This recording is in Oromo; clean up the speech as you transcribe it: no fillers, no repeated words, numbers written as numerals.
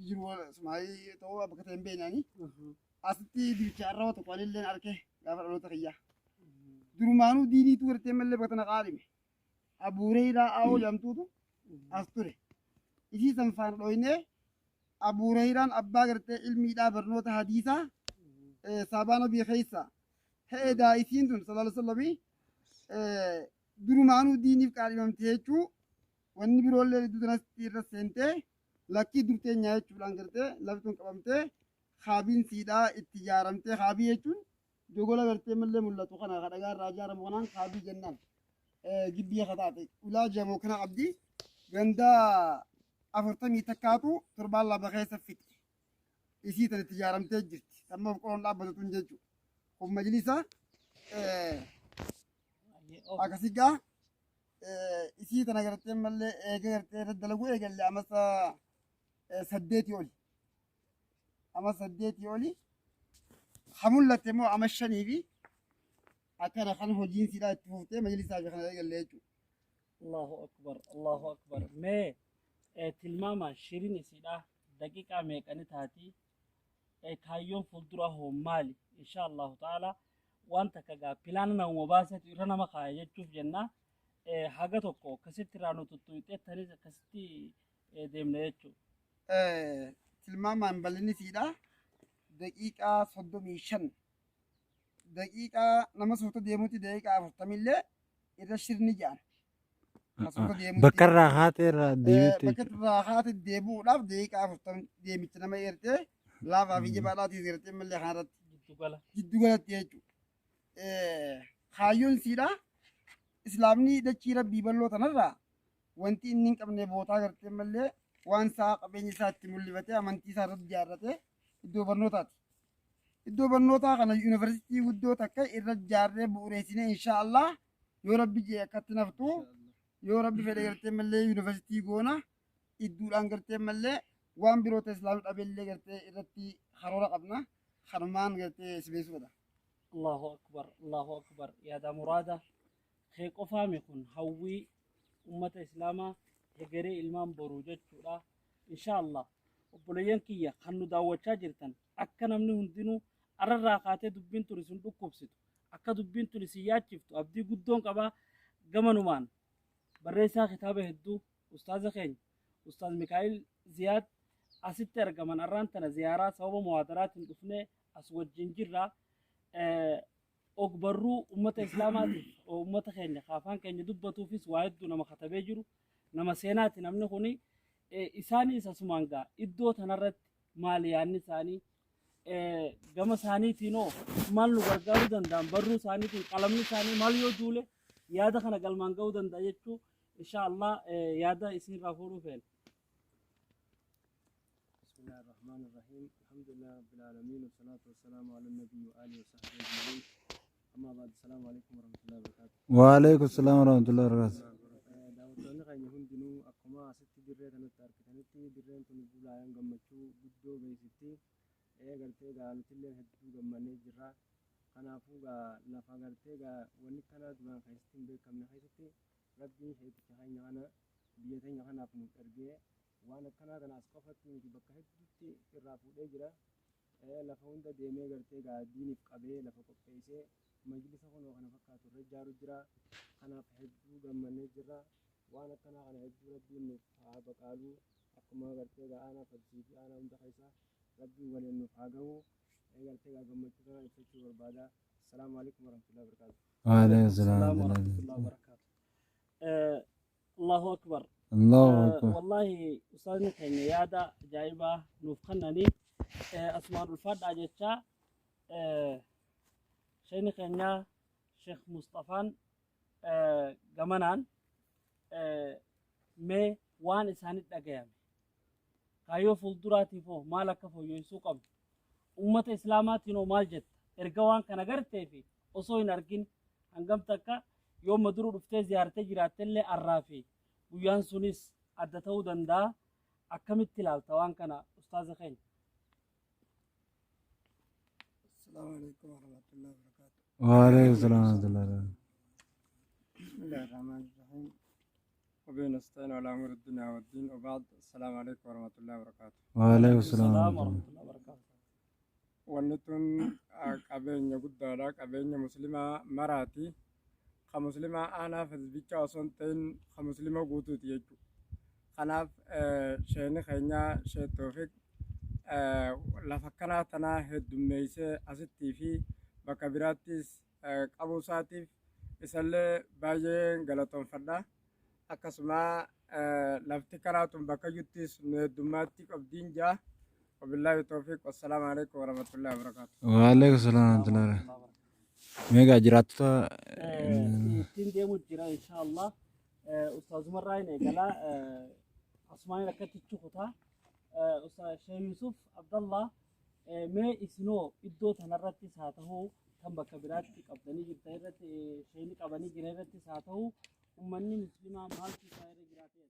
jiru Sumaalii ta'uu bakka ta'e hin beeknaani. Asitti dibicha arraba tokko anilleen arke gaafa dhaloota kiyyaa. Durumaanuu diiniitu gartee mallee bakka tana qaadhime. Abu Hureyraa Aawoo jedhamtuutu as ture. Isii san faana dhooynee Abu Hureyraan abbaa gartee ilmiidhaa barnoota hadiisaa saabaa nabii keessa heedaa isiin tun sallallahu alaihi wasallam durumaanuu diiniif qaadhimamte jechuu wanni biroollee iddoo tanatti irra seentee lakkii dur teenyaa jechuudhaan gartee lafti tun qabamtee kaabiin siidhaa itti ijaaramtee kaabii jechuun jogola gartee mallee mul'atu kana ka dhagaa irraa ijaaramu kanaan kaabii jennaan gibbii ka taate ulaa jamoo kana qabdi ganda afurtamii takkaatu torbaan lama keessa fixe isii tan itti ijaaramtee jirti amma of qoroon dhaabbatu tun jechuudha kun majlisa akkasii gaa isii tana gartee mallee eega gartee irra dalaguu eegalle amasa saddeetii oli ama saddeetii oli ha mul'atte immoo ama shanii fi akkana kan hojiin siidhaa itti fuftee majlisaa fi kana eegalle jechuudha. Allahu akbar Allahu akbar mee tilmaama shirin isiidha daqiiqaa meeqani taati kaayyoon fuulduraa hoo maali insha Allahu ta'ala waan takka gaa pilaana namuma baasetu irra nama kaaya jechuuf jenna haga tokko akkasitti irraa nu tuttuqxee tanis akkasitti deemna jechuudha. Tilmaamaan bal'inni isiidha daqiiqaa 35 daqiiqaa nama suuta deemutti daqiiqaa 40 illee irra shirni jedhan. Ka suuta deemutti. Bakka irraa haatee irraa deebi'utti Bakka irraa haate deebi'uudhaaf daqiiqaa 40 deemicha nama eertee laafaa fi jabaadhaatii eertee mallee kanarratti. Giddugala. Giddu galatti jechuudha. Kaayyoon siidha. Islaamni dachii rabbii bal'oo tanarraa wanti inni hin qabne bootaa gartee mallee waan isaa qabeenya isaa itti mul'ifatee amantii isaa irratti ijaarratee iddoo barnootaati. Iddoo barnootaa kana yuunivarsiitii guddoo takka irra ijaarree bu'uureessinee inshaa Allah yoo rabbi jee akkatti naftu yoo rabbi fedhe gartee mallee yuunivarsiitii goona idduudhaan gartee mallee waan biroo ta'e islaamni dhabeellee gartee irratti karoora qabna kanumaan gartee si beeksuu fedha. Allahu akbar Allahu akbar yaada muraada kee qofaami kun hawwii ummata islaamaa hegeree ilmaan boruu jechuudha insha Allah obboleeyyan kiyya kan nu daawwachaa jirtan akka namni hundinuu arrarraa kaatee dubbiin tun isin dhukkubsitu akka dubbiin tun isin yaachiftu abdii guddoon qabaa gamanumaan barreessaa kitaaba hedduu ustaaza keenya ustaaz Mikaa'il Ziyaad asitti argaman arraan tana ziyaaraa sababa muhaadaraatiin dhufnee as wajjin jirra. Ogbarruu ummata islaamaatiif ummata keenya ka afaan keenya dubbatuufis waa hedduu nama katabee jiru nama seenaati namni kuni isaanis asumaan gaa iddoo tanarratti maali yaadni isaanii gama isaaniitiin hoo maal nu gargaaruu danda'an barruu isaaniitiin qalamni isaanii maal yoo duule yaada kana galmaan ga'uu danda'a jechuu insha Allah yaada isinirraa fuudhuu feena. بسم الله الرحمن الرحيم الحمد لله رب العالمين والصلاة والسلام على النبي وآله وصحبه أجمعين أما بعد السلام عليكم ورحمة الله وبركاته. Waalaikum salaam warahmatullahi wabarakatuh. Daawwattoonni keenya hundinuu akkuma asitti dirree kanatti argitanitti dirreen tun bulaayan gammachuu guddoo beeksifti. Ee gartee gaa nutillee hedduu gammannee jirra. Kanaafuu gaa lafa gartee gaa wanni kanaa duraan keessatti hin beekamne keessatti rabbiin sheekicha keenya kana biyya teenya kanaaf nuuf ergee waan akkanaa kana as qofatti miti bakka hedduutti irraa fuudhee jira. Lafa hunda deemee gartee gaa diiniif qabee lafa qopheessee majlisa kunoo kana fakkaatu irra ijaaru jira. Kanaaf hedduu gammannee jirra. Waan akkanaa kana hedduu rabbiin nuuf haa baqaalu. Akkuma gartee gaa aanaa fadsii fi aanaa hunda keessa rabbiin waliin nuuf haa gahu. Gartee gaa gammachuu kana ibsachuu barbaada. Assalaamu alaikum warahmatullahi wabarakatuh. Waalaikum salaam Salaam warahmatullahi warahmatullahi wabarakatuh. Allahu akbar. Allahu akbar. Wallahi ustaazni keenya yaada ajaa'ibaa nuuf kennanii asumaan ulfaadhaa jechaa sheekni keenya Sheekh Mustafaan gamanaan mee waan isaanitti dhagayame kaayyoo fuulduraatiif hoo maal akka fooyyessuu qabdu ummata islaamaatiin hoo maal jetta erga waan kana gartee fi osoo hin argin hangam takka yooma duruu dhuftee ziyaartee jiraattellee arraa fi guyyaan sunis adda ta'uu danda'a akkamitti ilaalta waan kana ustaaza keenya. Assalamu alaikum warahmatullahi wabarakatuh. Waalaikum salaam warahmatullahi wabarakatuh. Bismillahirrahmanirrahim. وبه نستعين على أمور الدنيا والدين وبعد السلام عليكم ورحمة الله وبركاته. Waalaikum salaam Salaam warahmatullahi. warahmatullahi wabarakatuh. Wanni tun qabeenya guddaadha. Qabeenya muslimaa maraati. Ka muslimaa aanaaf hizbicha osoo hin ta'in ka muslima guutuuti jechuudha. Kanaaf sheeni keenya Sheek Toofiq lafa akkanaa tanaa heddummeessee asittii fi bakka biraattis qabuu isaatiif isallee baay'ee galatoonfadha. Akkasuma lafti karaa tun bakka jirtus nu heddummaatti qabdiin jaa. Wabillaahi toofiq. Wassalaamu alaikum warahmatullahi wabarakatuh. Waalaikum salaam warahmatullahi wabarakatuh. Meegaa jiraattota Ittiin deemu jira inshaallah. Ustaazumarraa hin eegalaa asumaan akkatti cukutaa. Ustaaz Sheekh Yusuf Abdallah, mee isinoo iddoo tanarrattis haa ta'u, kan bakka biraatti qabdanii jirtan irratti, sheeyni qabanii jiran irrattis haa ta'u, ummanni muslimaa maaltu isaa irra jiraate?